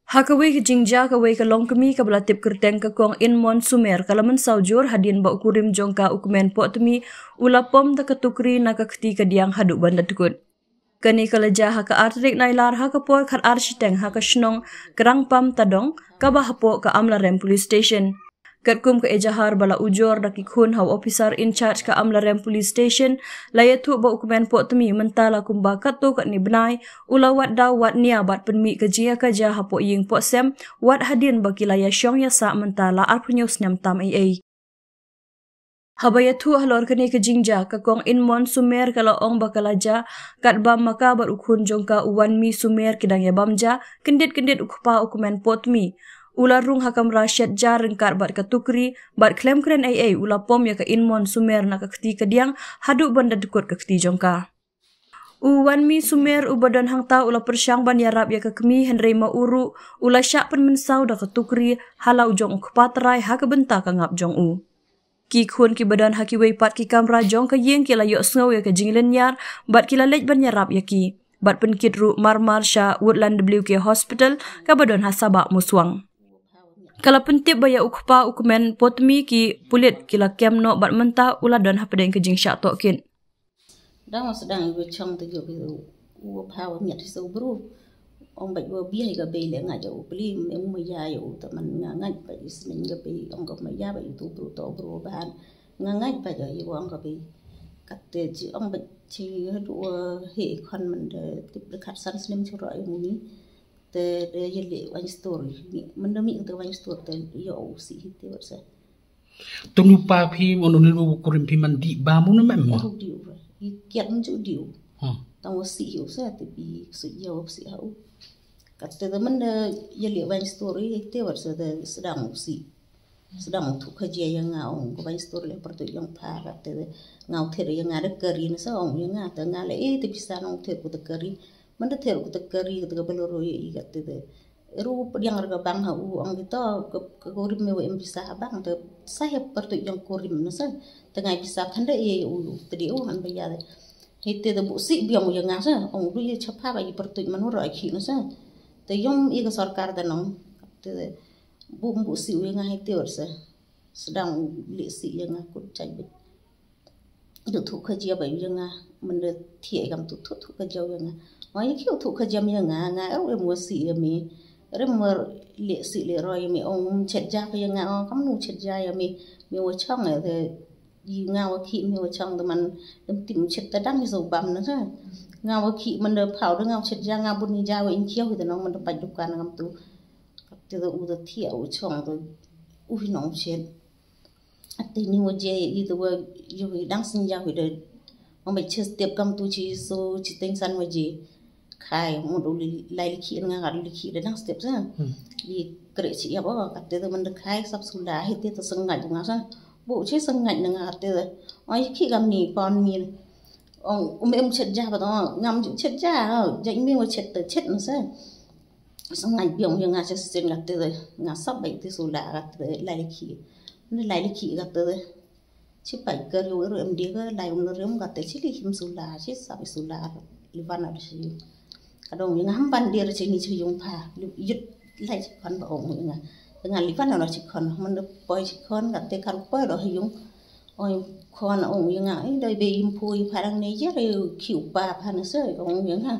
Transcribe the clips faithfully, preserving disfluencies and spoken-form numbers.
Ha kawei ka jingjia, kawei ka longkmie kaba la tip kyrteng ka Kong Inmon Sumer ka la mynsaw jur hadien ba u kurim jong ka, u kmen Potmi, u la pom da ka tukri na ka kti kadiang haduh ban da dkut. Kane ka la jia ha ka ar tarik Nailar ha ka por khatar shiteng ha ka shnong Krangpam Tadong, kaba hapoh ka Amlarem Police Station. Katkum ka ejahar ba la ujor da ki khun ha u officer in charge ka Amlarem Police Station, la ïathuh ba u kmen Potmi mynta la kumba katto katne bnai u la wad daw wad nia bad pynmih ka jingïakajia hapoh ïing pohsem, wat hadien ba ki la ïashong ïasah mynta la arphew snem tam ei ei. Haba ïathuh halor kane ka jingjia, ka Kong Inmon Sumer ka la ong ba ka la jia katba ma ka bad u khun jong ka, u Wanmi Sumer, ki dang ïabam jia, kyndit kyndit u kpa u kmen Potmi. U la rung ha kamra shet ja ryngkat bad ka tukri, bad khlem kren ei ei u la pom ïa ka Inmon Sumer na ka kti kadiang haduh ban da dkut ka kti jong ka. U Wanmi Sumer uba don hangta u la pyrshang ban ïarap ïa ka kmie, hynrei ma u ruh u la shah pynmynsaw da ka tukri ha la u jong u kpa trai ha ka bynta ka ngap jong u. Ki khun kiba don ha kiwei pat ki kamra jong ka ïing ki la ïohsngew ïa ka jinglynñiar bad ki la leit ban ïarap ïa ki, bad pynkit ruh marmar sha Woodland W K Hospital kaba don ha Sabah Muswang. Ka la pyntip ba ïa u kpa u kmen Potmi ki pulit ki la kem noh bad mynta u la don hapdeng ka jingshah tohkit. Dang sdang ïa u chong te ïoh u pha u miat sa u bru. Ong bad u biang ïa ka bei leh, nga ïa u pli, me u maya ïa u, te man nga ngait bad ïa sning ka bei, ong ka maya bad ïa u bru, to u bru ban. Nga ngait bad ïa u, ong ka bei. Kate ji ong bad ji haduh he khon man de tip de khat san snem chura ïa u ni. Te de ïa leh wine store. Ni man de mi te wine store te ïa u si hi te wat sa. Tang u pa phi, mon un lu kurim phi man di ba mun mem mo. Ru di u. I kiat mun ju di u. Hmm. Tang u si u sa te bi su ïa u si ha u. Kate de man de ïa leh wine store hi te wat sa de sdang u si. Sdang u thuh ka jia ïa nga, ong ka wine store leh pyrtuid ïong pha, kate de nga u ther ïa nga de kari na sa, ong ïa nga te nga leh, eh, te pisa nong ther ku te kari. Man de ther ku te kari, te ka Bolero ïa i kate de. Ru pdiang re ka bank ha u, ong kita ka, ka kurim me wa em pisa ha bank te, sa ïa pyrtuid ïong kurim na sa. Te ngai pisa khande ïa u te di u han ba ïa de. Hi te de bu si biang ïa nga sa, ong du ïa chapa ba ïa pyrtuid man u ra khi na sa. Te ïong ïa ka sorkar te nong. Te de bu bu si u ïa nga hi te wat sa. Sdang u leh si ïa nga kut chai bit. Du thuh ka jia ba ïa nga, man de thiah kam tu thuh thuh ka jia ïa nga. Ong ïa ki u thuh ka jia ïa nga, nga er em wa si ïa me. Rem mer leh si leh roi ïa me, ong chet ja ka ïa nga, ong kam nu chet ja ïa me. Me wa chong ïa de, ïa nga wa ki me wa chong de man, em tim chet ta dang ïa so bam na sa. Nga wa ki man de pau de nga wa chet ja nga bun ni ja wa in kiau ïa de nong man de pait dukan ngam tu. Te de u de thiah u chong de u hi nong chet. Ate ni wa je i de wa yu i dang sin ja wi de. Ong ba chi step kam tu chi so chi teng san wa je. Khai mo do li lai li khi nga ga li khi de dang step sa. Hmm. Li kre chi ya ba ka te de man de khai sap sula hi te to sang nga ju nga sa. Bo chi sang nga na nga te de. Ong i khi gam ni pon mi. Ong um em chet ja ba to ngam ju chet ja. Ja i mi wa chet te chet na sa. Sa ngai biong ïa nga sa sien kata de, nga sap bai te sula kata de, lai liki. Ni lai liki kata de. Chi pai ka riu ru em dia ka lai um ru em kata chi li him sula, chi sap sula li van ar chi. Ka dong ïa nga ham ban dir chi ni chi yung pha, yut lai chi khon ba ong ïa nga. Nga li van ar chi khon, man de poi chi khon kata ka ru poi ro ha yung. Oi khon ong ïa nga, ai dai be im phu ïa pha dang ne ïa re ki u pa pha na se ong ïa nga.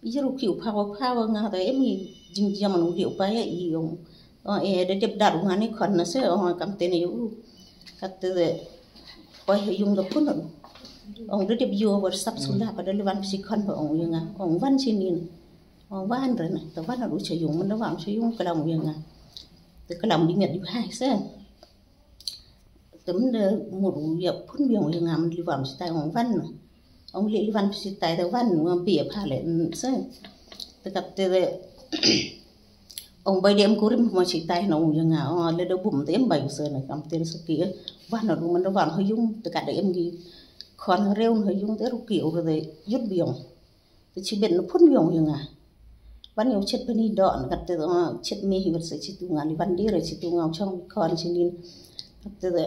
Ïa ru ki u pha wa pha wa nga ta em i jingjia man u li u pa ïa i ong. O e da dep dar u nga ni khon na se ong kam te ne u. Kata de poi ha yung da pun. Ong da dep ïa wa sap sula pa da li van si khon ba ong ïa nga. Ong van si nin. Ong van re na. Ta van u cha yung man da van cha yung ka lam ïa nga. Te ka lam di ngat di hai se. Te mynde mut u ïa pun biang u ïa nga mynde li vam sitai ong van. Ong li li van sitai te van nga bi ïa pha le se. Te kap te de ong bai de em kurim mo sitai na u ïa nga ong le de bum te em bai u se na kam te se ki van na du mynde van ha yung te ka de em gi khon rew na ha yung te ru ki u de yut biang. Te chi bet na phun yong yong nga. Ban yong chet pani do na kate do chet me hi wer se chi tu nga li ban dire chi tu nga chong kon chi nin. Kate de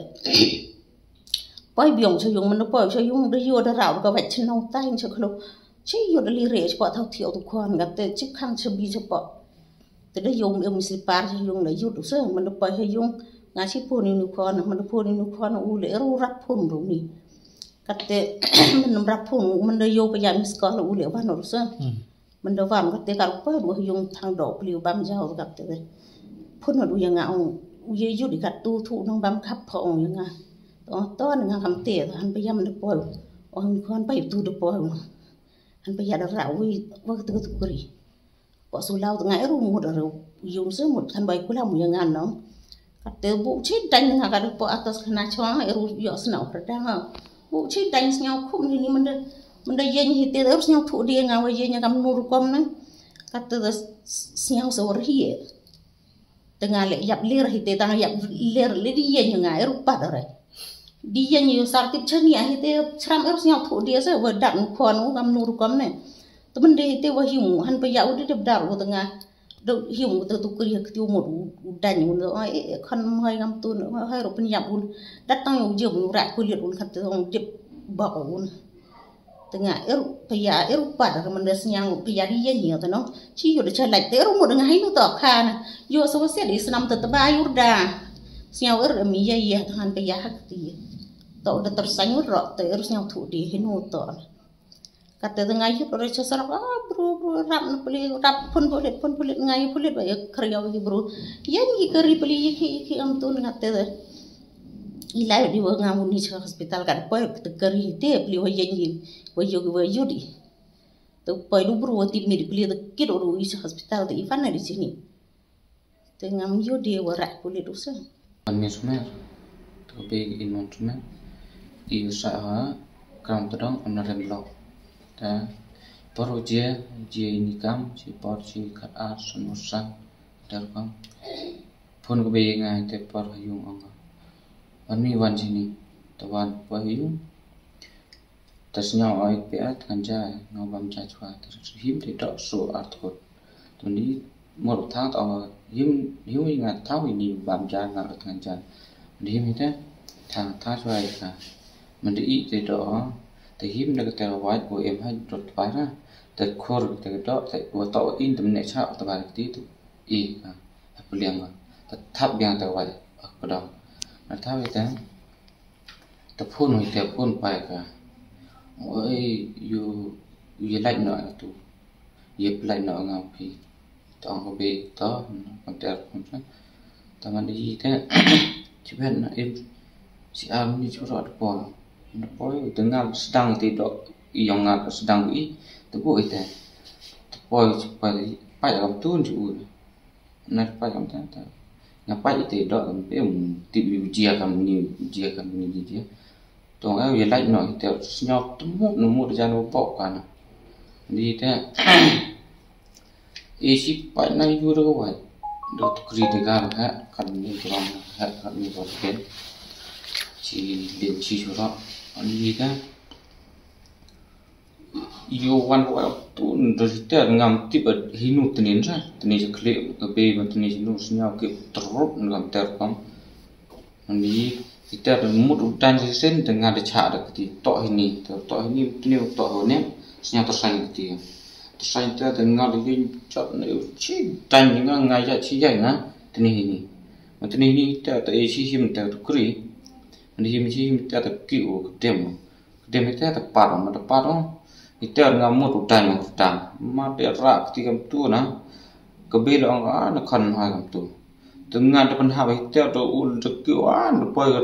poi biong cho yong man poi cho yong de yo de rau ka wet chi nong tai cho khlo. Chi yo de li re chi po thau thiu tu kon kate chi khang chi bi chi po. Te da ïoh em slipar ha ïung la ïut u se, mynda poi ha ïung nga shi phone ïa u khun, mynda phone ïa u khun u leh ruh rap phone ruh ni. Kate mynda rap phone, mynda ïoh pa ïa miss call u leh wan ruh se. Mynda wan kate ka ruh poi ruh ha ïung thang doh pli u bam jaw kate. Phone ruh ïa nga ong u ïa ïut i kat tu thu nang bam khap pha ong ïa nga. To to nga kam te han pa ïa mynda poi. Ong khun pa ïa tu da poi. Han pa ïa da ra wi wa kate ka tu kri. Wa su lau tnga eru mut eru yung se mut kan bai kula mu yang ngan nong. Kate bu chi dang nga ka po atas kana chwa eru yo sna u pradang. Bu chi dang sñiaw khum ni ni mende mende yen hi te eru sñiaw thu di nga wa yen kam nur kom na. Kate da sñiaw se war hi. Tnga le yap lir hi te tang yap lir le di yen nga eru pat re. Di yen yu sar tip chani a hi te chram eru sñiaw thu di se wa dak nu khon u kam nur kom ne. Te mende hi te wa hiu han pa ya u di dep dar u tnga. Do hiu te tu kri ha kti u mut u dan u ne. Ai khon mai ngam tun hai ro pyn yap un. Dat tang u jom u rak kulit un khat te ong dep ba un. Tnga eru pa ya eru pat re mende sñiaw pa ya di yen hi te nong. Chi yu de cha lait te eru mut nga hai nu to khan. Yo so se di snam te tba yu da. Sñiaw eru mi ya ya tngan pa ya ha kti. To da ter sñiaw ro te eru sñiaw thu di hi nu to. Kate tnga yu re cha sarok ah bru bru rap na puli rap pun pulit pun pulit nga yu pulit ba ya kriaw yu bru. Yen yi kari puli yi ki yi ki am tun nga te. I lai di wa nga mu ni cha hospital ka poi te kari te pli wa yen yi wa yu wa yu di. Te poi du bru wa tip mi di pli te kit o du i cha hospital te i fan na di chini. Te ngam yu di wa rak puli du se. An mi smer. Te bi in mon smer. I sa ha kram tedong am na rem blok. Te por je je ni kam si por si kat ar sun usan. Dar kam. Phone ko be nga te por ha yung ong. Wan mi wan sini. Te wan por ha yung. Te sñiaw ai pe at kan ja nga bam ja chwa te him te dok so art kot. Te ni mor thang ta him him nga thau ni bam ja nga rat kan ja. Ni him te thang thang chwa ai ka. Mende i te dok te him de te wai ko em ha dot para. Te khor te dok te wa to in te ne cha te ba ti te i ka. Pliang ka. Te thap biang te wai ak padang. Na thap ite te phone ite phone pai ka. Oi yu yu lait no tu. Yu lait no nga pi. Tong ko be to kam ter phone sa. Taman ite chiben na im si am ni chura de pon. De poi de ngal sedang ite dok i yong ngal sedang i de bu ite. De poi pai pai kam tun ju. Na pa kam ta ta. Na pa ite do kam pe mu ti bi jia kam ni jia kam ni jia. Tong ai ye lai no ite sñiaw tmu no mu ja no pok kana. Di te e si pa na yu ro wa. Do kri de ga ha kan ni rom ha kan ni ro ken. Si len si sura. Ani ta. Yo wan wa tu ndrite ngam tip ba hinu tnin sa tnin sa khle ka be ba tnin sa nu sñiaw ke trup ngam ter kam. Ani ite da mut u dan sa sen da nga da cha da kti to hini to hini tnin to ho ne sñiaw to sa kti. To sa te da nga da yin chot ne u chi dan nga nga ya chi ya nga tnin hini. Ma tnin hini te ta e chi him te tu kri. Ani him chi him te ta ki u dem. Dem ite ta paro ma ta paro. Ite nga mut u dan u dan. Ma te ra kti kam tu na. Ka be lo nga na kan ha kam tu. Te nga ta pan ha ite ta ul ta ki wa na poi ka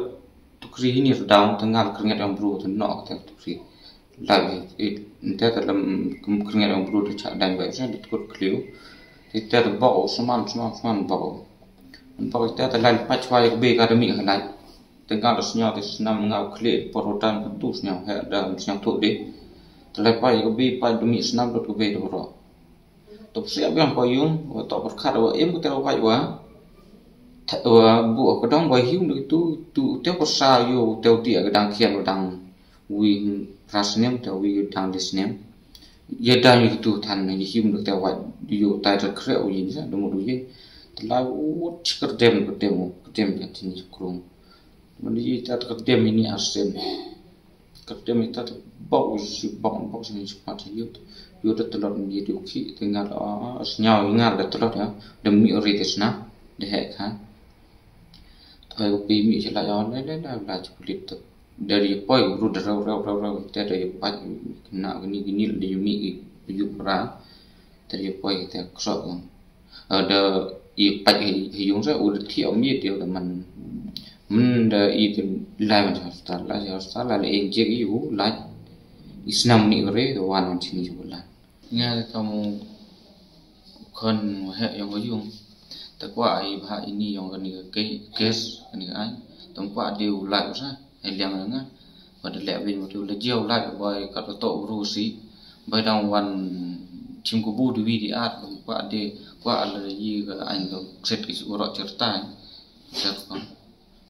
tu kri hini ta dang ta nga kri ngat am bru ta no ta tu kri. La ite ta lam kri ngat am bru ta cha dan ba sa ta kut kliu. Ite ta ba o sman sman sman ba o. Ba ite ta lan pa chwa ka be ka ta mi ha lai. Te nga da sñiaw te snam nga u khle por u dan ka tu sñiaw he da sñiaw tu de. Te lai pa ka bi pa dumi snam dot ka bi da ro. To psi abiang pa yung wa to por khat wa em ka te wa wa. Wa bu ka dong wa hiu de tu tu te ko sa yo te ti ka dang khian wa dang wi ra snem te wi dang de snem. Ya dang yu tu than na hiu de te wa yu tai ra kre u yin sa de mu du yin. Te lai u chikar dem ka dem ka dem ka tin krung. Mani ita ta ka dem ini arsen. Ka tem ita te bok shi bok bok shi ni shi pat yu. Yu te telot ni de u ki te ngal, ah, sñiaw ngal de telot ya. De mi ri te sna. De hek ha. Te ka pi mi shi la ya le le la la shi pulit te. De yu poi ru de rau rau rau rau te de yu pat na ni ni de yu mi yu pra. Te yu poi te ksok. Da i pat hi yung sa u da thi om ye te da man. Men da i te lai ban hospital la hospital la le en je i u lai. I snam ni re da wan on chini ju la. Nga ka mu kon he yong yung. Ta kwa i bha ini yong kani ka kes kani ka ai. Tam kwa de u lai sa. He liang nga. Ba da leh beiñ ma tu la jiaw lai ba kat to ru si. Ba dang wan chim ku bu di wi di at ba kwa de kwa la yi ka ain do set ki su ro chertai. Set ko.